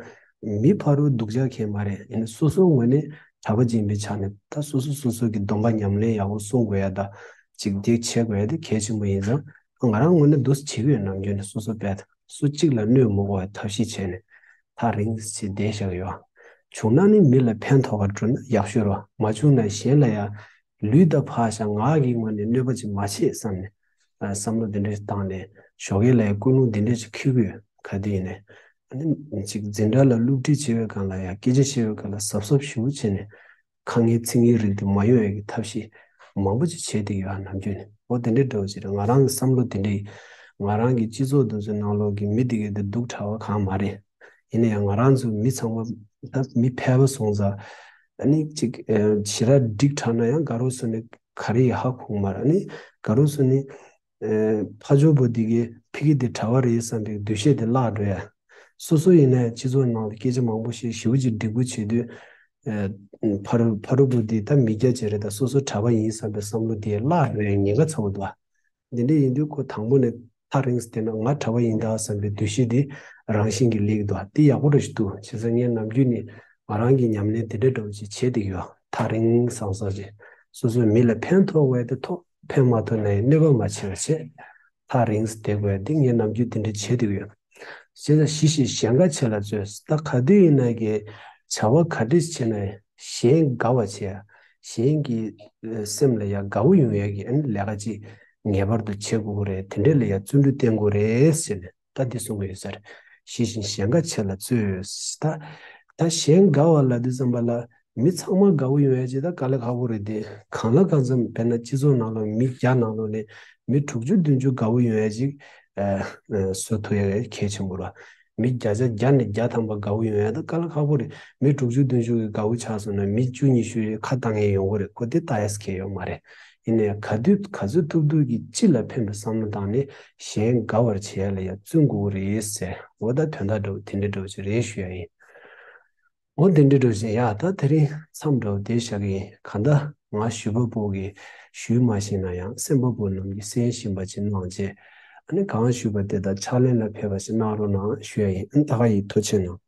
མི་ཕ་རོལ་སྡུག་ཅག་གང་མ་རེད། ཡིན་ན་སོ་སོའི་ངོས་ནས་གྲྭ་པ་ཅིག་ཡིན་པའི་ཆ་ནས། ད་སོ་སོ་སོ་སོ་གི་སྡོམ་པ་ཉམས་ལེན་ཡག་པོ་སྲུང་དགོས་ཡ་ད། ཅིག་འདི་བྱེད་དགོས་ཡ་དེ་གལ་ཆེན་པོ་ཡིན་ཙང་། ང་རང་ངོས་ནས་འདུག་སེ་བྱེད་ཀྱི་ཡོད། ནམ་རྒྱུན་ནས་སོ་སོ་དཔེ་སུ་གཅིག་ལ་གནོད་མི་དགོས་པའི་ཐབས་ཤེས་བྱས་ནས་ཐག་རིང་ཙམ་བསྡད་བཞག་ཡོད། བྱུང་ན་ནི་མི་ལ་ཕན་ཐོགས་པར་འགྲོ་ན་ཡག་ཤོས་རེད། མ་བྱུང་ན་གཞན་ལ་ཡང་ལུས་དང་ཕར་བཞག་ངག་གི་ངོས་ནས་གནོད་པ་ཅིག་མ་བྱེད་བསམ་ནས། ཨ་བསམ་བློ་འདི་འདྲ་བཏང་ནས་ཞོགས་ཀས་ལ་ཡང་ཀུན་སློང་འདི་འདྲ་ཅིག་འཁྱེར་དགོས། ག་དུས་ཡིན་ནའི་ཨ་ནི་ཅིག་འཛིན་གྲྭ་ལ་སློབ་ཁྲིད་བྱེད་པའི་སྒང་ལ་ཡང་སྐད་ཆ་བཤད་པའི་སྒང་ལ་གཟབ་གཟབ་ཞེ་པོ་བྱས་ནས། ཁ་ངན་ཚིག་ངན་རིགས་དེ་མ་ཡོང་ཡ་གི་ཐབས་ཤེས། མང་པོ་ཅིག་བྱས་བསྡད་ཡོད་ནམ་རྒྱུན་ནས། འོ་དེ་འདྲའི་འདྲ་བོ་ཅིག་རེད། ང་རང་གི་བསམ་བློ་དེ་འདྲ་ཡིན། ང་རང་གི་སྤྱི་ཚོགས་འདི་ཚོའི་ནང་ལོགས་ཀྱི་མི་དེ་གའི་དེ་སྡུག་དྲགས་པ་གང་མ་རེད། ཡིན་ན་ཡང་ང་རང་ཚོ་མི་ཚང་མ་ད་མི་ཕལ་པ་སོང་ཙང་། ཨ་ནི་ཅིག་ཨ་ཞེ་དྲག་འགྲིག་དྲགས་ན་ཡང་དགའ་རོགས་ཚོ་ནི་ག་རེ་ཡིན་ཧ་གོ་གི་མ་རེད། ཨ་ནི་དགའ་རོགས་ཚོ་ནི་ཨ་ཕ་ཇོ་བོ་འདི་གའི་ཕ་གི་དེ་གྲྭ་པ་རེད་བསམ་པའི་འདུ་ཤེས་དེ་བརླག་འགྲོ་ཡ། སོ་སོ་ཡིན་ན་ཡང་སྤྱི་ཚོགས་ནང་ལ་སྐད་ཆ་མང་པོ་བཤད། ཞེ་པོ་ཅིག་འགྲིག་པོ་བྱེད་དུས། ཨ་ཕ་རོ་ཕ་རོ་བོ་འདི་ད་མི་སྐྱ་ཅིག་རེད། ད་སོ་སོ་གྲྭ་པ་ཡིན་བསམ་པའི་བསམ་བློ་དེ་བརླག་འགྲོ་ཡ་ཉེན་ཁ་ཚ་པོ་འདུག་ཨ། འདི་འདྲ་ཡིན་དུས་ཁོ་དང་པོ་ནས་ཐག་རིང་ཙམ་བསྡད་ན་ང་གྲྭ་པ་ཡིན་ད་བསམ་པའི་འདུ་ཤེས་འདི་རང་བཞིན་གྱིས་སླེབས་ཀྱི་འདུག་དེ་ཡག་པོ་རེད་ཞིག་འདུག་བྱས་ཙང་ངས་ནམ་རྒྱུན་ནས་ང་རང་གི་ཉམས་ལེན་དེ་འདྲ་འདྲ་བོ་ཅིག་བྱེད་བསྡད་ཀྱི་ཡོད། ཐག་རིང་སང་སང་ཅིག་སོ་སོའི་མི་ལ་ཕན་ཐོགས་དགོས་དེ་ཐོགས། ཕན་མ་ཐོགས་ན་ཡང་གནོད་པ་མ་བྱེད་པ་བྱེད། ཐག་རིང་བསྡད་དགོས་དེ་ངས་ནམ་རྒྱུན་དེ་འདྲ་བྱེད་བསྡད་ཀྱི་ཡོད། བྱས་ཙང་ཞི་ཞིང་གཞན་དགའ་བྱེད་ལ་བརྩོན། ད་ག་དུས་ཡིན་ན་གི་བྱ་བ་ག་འདྲ་བྱེད་ན་གཞན་དགའ་བ་བྱེད་ཡ། གཞན་གྱི་སེམས་ལ་ཡ་དགའ་བོ་ཡོང་ཡ་གི་ཨ་ནི་ལས་ཀ་ཅིག་ངེས་པར་དུ་བྱེད་དགོས་ཀྱི་རེད། དེ་འདྲ་ལ་ཡ་བརྩོན་འགྲུས་བསྟེན་དགོས་རེད་ཟེར་ནས་ད་འདི་གསུང་གི་ཡོད་ས་རེད། ཞི་ཞིང་གཞན་དགའ་བྱེད་ལ་བརྩོན། ད་ད་གཞན་དགའ་བ་ལབ་དུས་ཙམ་པ་ལ་མི་ཚང་མ་དགའ་བོ་ཡོང་ཡ་ཅིག་ད་དཀའ་ལས་ཁག་པོ་རེད་དེ། གང་ལ་གང་འཚམ་དཔེར་ན་སྤྱི་ཚོགས་ནང་ལ་མི་བརྒྱ་ནང་ལོགས་ནས་མི་དྲུག་ཅུ་བདུན་ཅུ་དགའ་བོ་ཡོང་ཡ་ཅིག་ཨ་ཨ་བཟོ་ཐུབ་ཡ་གལ་ཆེན་པོ་རེད། མི་བརྒྱ་ཆ་བརྒྱ་ནས་བརྒྱ་ཐམ་པ་དགའ་བོ་ཡོང་ཡ་ད་དཀའ་ལས་ཁག་པོ་རེད། མི་དྲུག་ཅུ་བདུན་ཅུ་གི་དགའ་བོ་ཆགས་སོང་ན་མི་བཅུ་ཉི་ཤུ་ཡི་ཁ་བཏང་ཡས་ཡོང་གི་རེད། ཁོ་དེ་ལྟ་ཡས་གལ་ཡོད་མ་རེད། ཡིན་ནའི་ག་དུས་ག་ཚོད་ཐུབ་ཐུབ་ཀྱིས་སྤྱི་ལ་ཕན་པའི་བསམ་བློ་བཏང་ནས་གཞན་དགའ་བར་བྱེད་ཡ་ལ་ཡ་བརྩོན་དགོས་རེད་ཟེར། འོ་ད་དོན་དག་འདྲ་བོ་དེ་འདྲ་འདྲ་བོ་ཅིག་རེད་ཞུ་ཡ་ཡིན། འོ་དེ་འདྲ་འདྲ་བོ་ཅིག་ཡ། ད་དེ་རིང་མཚམས་འདྲ་བོ་དེ་བཞག་གི་ཡིན། གང་ལྟར་ང་ཞུ་བ་པོ་གིས་ཞུས་མ་ཤེས་ན་ཡང་གསན་པ་པོ་རྣམས་ཀྱིས་གསན་བཞིན་པ་ཅིག་གནང་བྱས། ཨ་ནི་གང་ཞུས་པ་དེ་དག་ཕྱག་ལེན་ལ་ཕེབས་པ་ཞིག་གནང་རོགས་གནང་ཞུ་ཡ་ཡིན། ཨ་ནི་ད་ག་ཡིན། ཐུགས་རྗེ་གནང་།